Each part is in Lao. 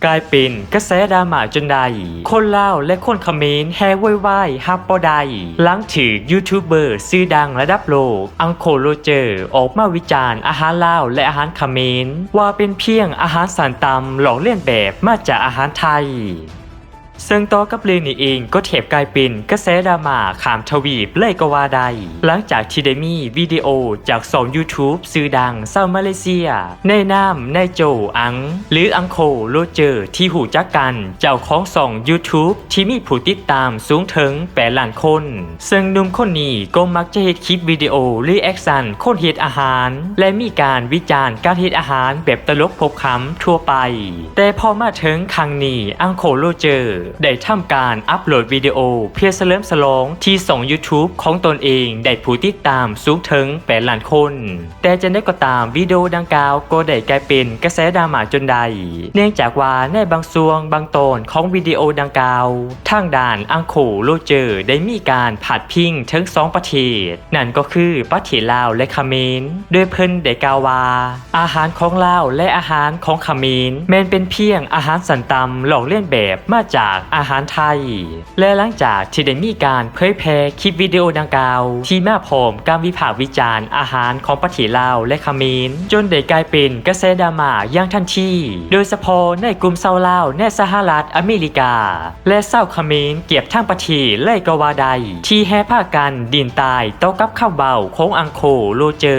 ກາຍເປັນກະແສດຣາມາຈົນໄດ້ ຄົນລາວ ແລະ ຄົນຂະເໝນແຫ່ໂວຍວາຍຮັບບໍ່ໄດ້ ຫຼັງຖືກຢູທູບເບີຊື່ດັງລະດັບໂລກ ອັງໂຄໂຣເຈີ ອອກມາວິຈານອາຫານລາວ ແລະ ອາຫານຂະເໝນ ວ່າເປັນພຽງອາຫານຊັ້ນຕ່ຳ ລອກລຽນແບບມາຈາກອາຫານໄທ. ເຊິ່ງຕໍ່ກັບເລື່ອງນີ້ເອງກໍແທບກາຍເປັນກະແສດຣາມາຂ້າມທະວີບເລີຍກໍວ່າໄດ້ ຫຼັງຈາກທີ່ໄດ້ມີວິດີໂອຈາກຊ່ອງຢູທູບຊື່ດັງຊາວມາເລເຊຍ ໃນນາມນາຍໂຈ ອັງ ຫຼື ອັງໂຄໂຣເຈີ ທີ່ຮູ້ຈັກກັນ ເຈົ້າຂອງຊ່ອງຢູທູບທີ່ມີຜູ້ຕິດຕາມສູງເຖິງແປດລ້ານຄົນ. ເຊິ່ງໜຸ່ມຄົນນີ້ກໍມັກຈະເຮັດຄລິບວິດີໂອຣີແອັກຊັນຄົນເຮັດອາຫານ ແລະ ມີການວິຈານການເຮັດອາຫານແບບຕະຫຼົກຂົບຂຳທົ່ວໄປ. ແຕ່ພໍມາເຖິງຄັ້ງນີ້ ອັງໂຄໂຣເຈີ ໄດ້ທຳການອັບໂຫຼດວິດີໂອເພື່ອສະເຫຼີມສະຫຼອງທີ່ຊ່ອງຢູທູບຂອງຕົນເອງໄດ້ຜູ້ຕິດຕາມສູງເຖິງແປດລ້ານຄົນ. ແຕ່ຈັ່ງໃດກໍຕາມ ວິດີໂອດັ່ງກ່າວກໍໄດ້ກາຍເປັນກະແສດຣາມາຈົນໄດ້ ເນື່ອງຈາກວ່າໃນບາງຊ່ວງບາງຕອນຂອງວິດີໂອດັ່ງກ່າວ ທາງດ້ານອັງໂຄໂຣເຈີ ໄດ້ມີການພາດພິງເຖິງສອງປະເທດ ນັ້ນກໍຄືປະເທດລາວ ແລະ ຂະເໝນ ໂດຍເພິ່ນໄດ້ກ່າວວ່າ ອາຫານຂອງລາວ ແລະ ອາຫານຂອງຂະເໝນ ແມ່ນເປັນພຽງອາຫານຊັ້ນຕ່ຳ ລອກລຽນແບບມາຈາກອາຫານໄທ. ແລະ ຫຼັງຈາກທີ່ໄດ້ມີການເຜີຍແຜ່ຄລິບວິດີໂອດັ່ງກ່າວ ທີ່ມາພ້ອມການວິພາກວິຈານອາຫານຂອງປະເທດລາວ ແລະ ຂະເໝນ ຈົນໄດ້ກາຍເປັນກະແສດຣາມາຢ່າງທັນທີ ໂດຍສະເພາະໃນກຸ່ມຊາວລາວໃນສະຫະລັດອາເມລິກາ ແລະ ຊາວຂະເໝນເກືອບທັງປະເທດເລີຍກໍວ່າໄດ້ ທີ່ແຫ່ພາກັນດິ້ນຕາຍຕໍ່ກັບຄຳເວົ້າຂອງອັງໂຄໂຣເຈີ.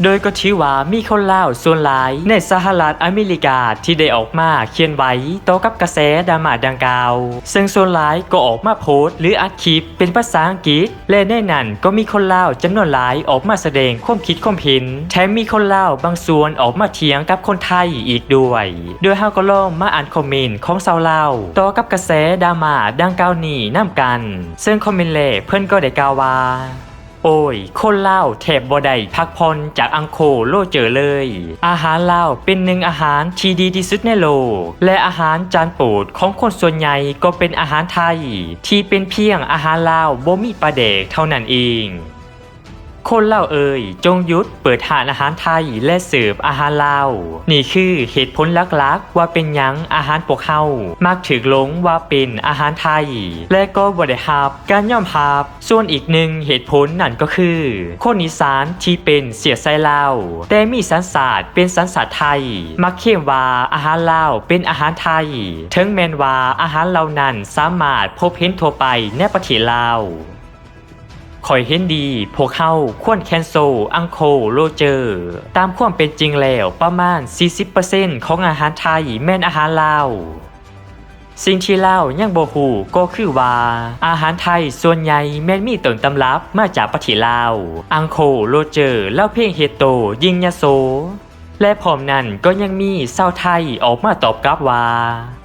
ໂດຍກໍຖືວ່າມີຄົນລາວສ່ວນຫຼາຍໃນສະຫະລັດອາເມລິກາທີ່ໄດ້ອອກມາເຄື່ອນໄຫວຕໍ່ກັບກະແສດຣາມາດັ່ງກ່າວ, ເຊິ່ງສ່ວນຫຼາຍກໍອອກມາໂພສ ຫຼື ອັດຄລິບເປັນພາສາອັງກິດ ແລະ ໃນນັ້ນກໍມີຄົນລາວຈຳນວນຫຼາຍອອກມາສະແດງຄວາມຄິດຄວາມເຫັນ, ແຖມມີຄົນລາວບາງສ່ວນອອກມາຖຽງກັບຄົນໄທອີກດ້ວຍ. ໂດຍເຮົາກໍລອງມາອ່ານຄອມເມັນຂອງຊາວລາວຕໍ່ກັບກະແສດຣາມາດັ່ງກ່າວນີ້ນຳກັນ, ເຊິ່ງຄອມເມັນແລກເພິ່ນກໍໄດ້ກ່າວວ່າ ໂອ້ຍ ຄົນລາວແທບບໍ່ໄດ້ພັກຜ່ອນຈາກອັງໂຄໂຣເຈີເລີຍ. ອາຫານລາວເປັນໜຶ່ງອາຫານທີ່ດີທີ່ສຸດໃນໂລກ ແລະ ອາຫານຈານໂປດຂອງຄົນສ່ວນໃຫຍ່ກໍເປັນອາຫານໄທ ທີ່ເປັນພຽງອາຫານລາວບໍ່ມີປາແດກເທົ່ານັ້ນເອງ. ຄົນລາວເອີຍ ຈົ່ງຢຸດເປີດຮ້ານອາຫານໄທ ແລະ ເສີບອາຫານລາວ. ນີ້ຄືເຫດຜົນຫຼັກໆວ່າເປັນຫຍັງອາຫານພວກເຮົາມັກຖືກຫຼົງວ່າເປັນອາຫານໄທ ແລະ ກໍບໍ່ໄດ້ຮັບການຍອມຮັບ. ສ່ວນອີກໜຶ່ງເຫດຜົນນັ້ນກໍຄື ຄົນອີສານທີ່ເປັນເຊື້ອສາຍລາວ ແຕ່ມີສັນຊາດເປັນສັນຊາດໄທ ມັກເຄມວ່າອາຫານລາວເປັນອາຫານໄທ ເຖິງແມ່ນວ່າອາຫານເຫຼົ່ານັ້ນສາມາດພົບເຫັນທົ່ວໄປໃນປະເທດລາວ. ຂ້ອຍເຫັນດີ ພວກເຮົາຄວນແຄນເຊິລອັງໂຄໂຣເຈີ. ຕາມຄວາມເປັນຈິງແລ້ວ ປະມານສີ່ສິບເປີເຊັນຂອງອາຫານໄທແມ່ນອາຫານລາວ. ສິ່ງທີ່ລາວຍັງບໍ່ຮູ້ກໍຄືວ່າ ອາຫານໄທສ່ວນໃຫຍ່ແມ່ນມີຕົ້ນຕຳລັບມາຈາກປະເທດລາວ. ອັງໂຄໂຣເຈີລາວພຽງເຮັດໂຕຍິ່ງຍະໂສ ແລະ ພ້ອມນັ້ນກໍຍັງມີຊາວໄທອອກມາຕອບກັບວ່າ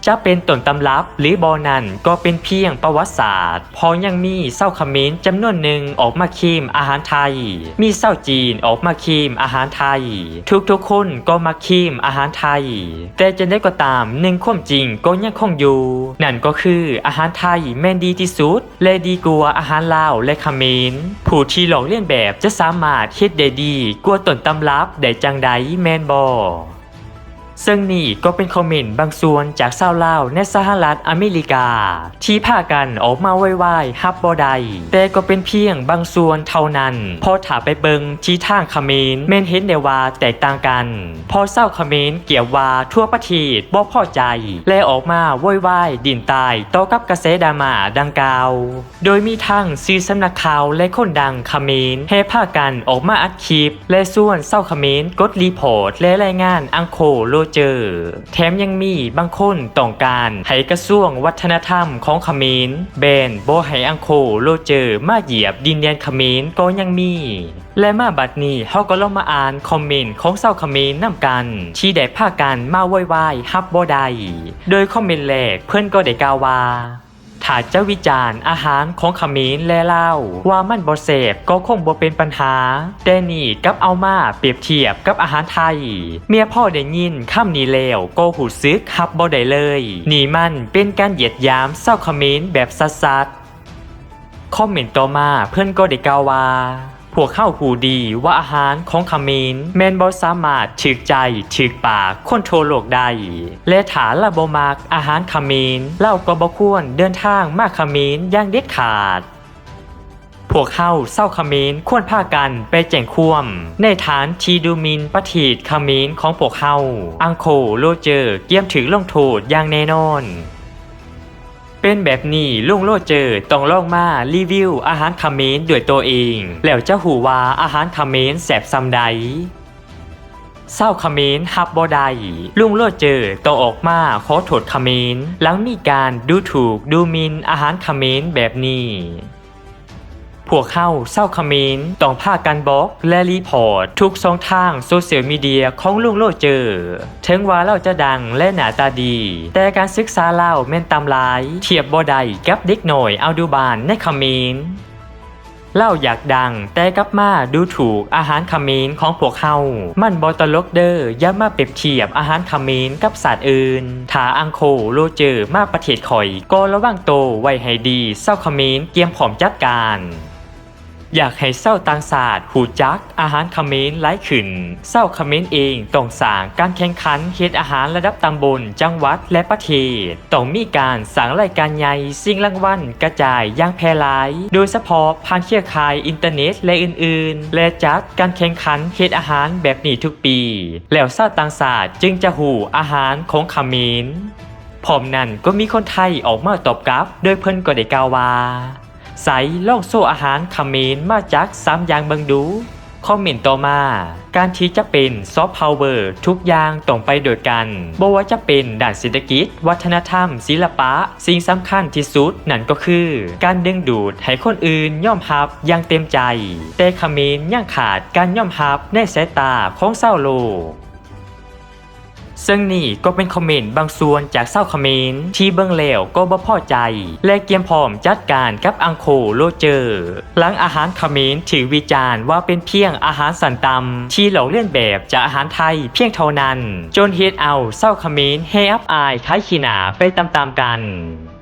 ຈະເປັນຕົ້ນຕຳລັບ ຫຼື ບໍ່ນັ້ນກໍເປັນພຽງປະຫວັດສາດ ເພາະຍັງມີຊາວຂະເໝນຈຳນວນໜຶ່ງອອກມາເຄມອາຫານໄທ, ມີຊາວຈີນອອກມາເຄມອາຫານໄທ, ທຸກໆຄົນກໍມັກເຄມອາຫານໄທ. ແຕ່ຈັ່ງໃດກໍຕາມ, ໜຶ່ງຄວາມຈິງກໍຍັງຄົງຢູ່, ນັ້ນກໍຄືອາຫານໄທແມ່ນດີທີ່ສຸດ ແລະ ດີກວ່າອາຫານລາວ ແລະ ຂະເໝນ. ຜູ້ທີ່ລອກລຽນແບບຈະສາມາດເຮັດໄດ້ດີກວ່າຕົ້ນຕຳລັບໄດ້ຈັ່ງໃດແມ່ນບໍ່? ເຊິ່ງນີ້ກໍເປັນຄອມເມັນບາງສ່ວນຈາກຊາວລາວໃນສະຫະລັດອາເມລິກາ ທີ່ພາກັນອອກມາໂວຍວາຍຮັບບໍ່ໄດ້, ແຕ່ກໍເປັນພຽງບາງສ່ວນເທົ່ານັ້ນ, ເພາະຖ້າໄປເບິ່ງທີ່ທາງຂະເໝນແມ່ນເຫັນໄດ້ວ່າແຕກຕ່າງກັນ, ເພາະຊາວຂະເໝນກຽບວ່າທົ່ວປະເທດບໍ່ພໍໃຈ ແລະ ອອກມາໂວຍວາຍດິ້ນຕາຍຕໍ່ກັບກະແສດຣາມາດັ່ງກ່າວ. ໂດຍມີທັງສື່ສຳນັກຂ່າວ ແລະ ຄົນດັງຂະເໝນແຫ່ພາກັນອອກມາອັດຄລິບ ແລະ ຊວນຊາວຂະເໝນກົດຣີພອດ ແລະ ລາຍງານອັງໂຄໂຣເຈີ. ແຖມຍັງມີບາງຄົນຕ້ອງການໃຫ້ກະຊວງວັດທະນະທຳຂອງຂະເໝນແບນບໍ່ໃຫ້ອັງໂຄໂຣເຈີມາຢຽບດິນແດນຂະເໝນກໍຍັງມີ. ແລະ ມາບັດນີ້ເຮົາກໍລອງມາອ່ານຄອມເມັນຂອງຊາວຂະເໝນນຳກັນ ທີ່ໄດ້ພາກັນມາໂວຍວາຍຮັບບໍ່ໄດ້. ໂດຍຄອມເມັນແລກເພິ່ນກໍໄດ້ກ່າວວ່າ ຖ້າຈະວິຈານອາຫານຂອງຂະເໝນ ແລະ ລາວ ວ່າມັນບໍ່ແຊບກໍຄົງບໍ່ເປັນບັນຫາ, ແຕ່ນີ້ກັບເອົາມາປຽບທຽບກັບອາຫານໄທ. ເມຍພໍໄດ້ຍິນຄຳນີ້ແລ້ວກໍຮູ້ສຶກຮັບບໍ່ໄດ້ເລີຍ. ນີ້ມັນເປັນການຢຽດຫຍາມຊາວຂະເໝນແບບຊັດໆ. ຄອມເມັນຕໍ່ມາເພິ່ນກໍໄດ້ກ່າວວ່າ ພວກເຮົາຮູ້ດີວ່າອາຫານຂອງຂະເໝນແມ່ນບໍ່ສາມາດຖືກໃຈຖືກປາກຄົນທົ່ວໂລກໄດ້ ແລະ ຖ້າລາວບໍ່ມັກອາຫານຂະເໝນ, ລາວກໍບໍ່ຄວນເດີນທາງມາຂະເໝນຢ່າງເດັດຂາດ. ພວກເຮົາຊາວຂະເໝນຄວນພາກັນໄປແຈ້ງຄວາມໃນຖານທີ່ດູໝິ່ນປະເທດຂະເໝນຂອງພວກເຮົາ. ອັງໂຄໂຣເຈີກຽມຖືກລົງໂທດຢ່າງແນ່ນອນ. ເປັນແບບນີ້ ລຸງໂຣເຈີຕ້ອງລອງມາຣີວິວອາຫານຂະເໝນດ້ວຍໂຕເອງ ແລ້ວຈະຮູ້ວ່າອາຫານຂະເໝນແຊບສ່ຳໃດ. ຊາວຂະເໝນຮັບບໍ່ໄດ້, ລຸງໂຣເຈີຕ້ອງອອກມາຂໍໂທດຂະເໝນ ຫຼັງມີການດູຖູກດູໝິ່ນອາຫານຂະເໝນແບບນີ້. ພວກເຮົາຊາວຂະເໝນຕ້ອງພາກັນບລັອກ ແລະ ຣີພອດທຸກຊ່ອງທາງໂຊຊຽວມີເດຍຂອງລຸງໂຣເຈີ. ເຖິງວ່າລາວຈະດັງ ແລະ ໜ້າຕາດີ, ແຕ່ການສຶກສາລາວແມ່ນຕ່ຳຫຼາຍ, ທຽບບໍ່ໄດ້ກັບເດັກນ້ອຍອະນຸບານໃນຂະເໝນ. ລາວຢາກດັງ, ແຕ່ກັບມາດູຖູກອາຫານຂະເໝນຂອງພວກເຮົາ. ມັນບໍ່ຕະຫຼົກເດີ້, ຢ່າມາປຽບທຽບອາຫານຂະເໝນກັບຊາດອື່ນ. ຖ້າອັງໂຄໂຣເຈີມາປະເທດຂ້ອຍ, ກໍລະວັງໂຕໄວ້ໃຫ້ດີ, ຊາວຂະເໝນກຽມພ້ອມຈັດການ. ຢາກໃຫ້ຊາວຕ່າງຊາດຮູ້ຈັກອາຫານຂະເໝນຫຼາຍຂຶ້ນ, ຊາວຂະເໝນເອງຕ້ອງສ້າງການແຂ່ງຂັນເຮັດອາຫານລະດັບຕຳບົນ, ຈັງຫວັດ ແລະ ປະເທດ. ຕ້ອງມີການສ້າງລາຍການໃຫຍ່, ຊິງລາງວັນກະຈາຍຢ່າງແຜ່ຫຼາຍ, ໂດຍສະເພາະຜ່ານເຄືອຂ່າຍອິນເຕີເນັດ ແລະ ອື່ນໆ ແລະ ຈັດການແຂ່ງຂັນເຮັດອາຫານແບບນີ້ທຸກປີ, ແລ້ວຊາວຕ່າງຊາດຈຶ່ງຈະຮູ້ອາຫານຂອງຂະເໝນ. ພ້ອມນັ້ນກໍມີຄົນໄທອອກມາຕອບກັບ, ໂດຍເພິ່ນກໍໄດ້ກ່າວວ່າ, ໃສລອງໂຊອາຫານຂະເໝນມາຈັກສາມຢ່າງເບິ່ງດູ. ຄອມເມັນຕໍ່ມາ, ການທີ່ຈະເປັນຊອບພາວເວີ ທຸກຢ່າງຕ້ອງໄປດ້ວຍກັນ, ບໍ່ວ່າຈະເປັນດ້ານເສດຖະກິດ, ວັດທະນະທຳ, ສິລະປະ, ສິ່ງສຳຄັນທີ່ສຸດນັ້ນກໍຄືການດຶງດູດໃຫ້ຄົນອື່ນຍອມຮັບຢ່າງເຕັມໃຈ, ແຕ່ຂະເໝນຍັງຂາດການຍອມຮັບໃນສາຍຕາຂອງຊາວໂລກ. ເຊິ່ງນີ້ກໍເປັນຄອມເມັນບາງສ່ວນຈາກຊາວຂະເໝນທີ່ເບິ່ງແລ້ວກໍບໍ່ພໍໃຈ ແລະ ກຽມພ້ອມຈັດການກັບອັງໂຄໂຣເຈີ ຫຼັງອາຫານຂະເໝນຖືກວິຈານວ່າເປັນພຽງອາຫານຊັ້ນຕ່ຳທີ່ລອກລຽນແບບຈາກອາຫານໄທພຽງເທົ່ານັ້ນ, ຈົນເຮັດເອົາຊາວຂະເໝນແຫ່ອັບອາຍຂາຍຂີ້ໜ້າໄປຕາມໆກັນ.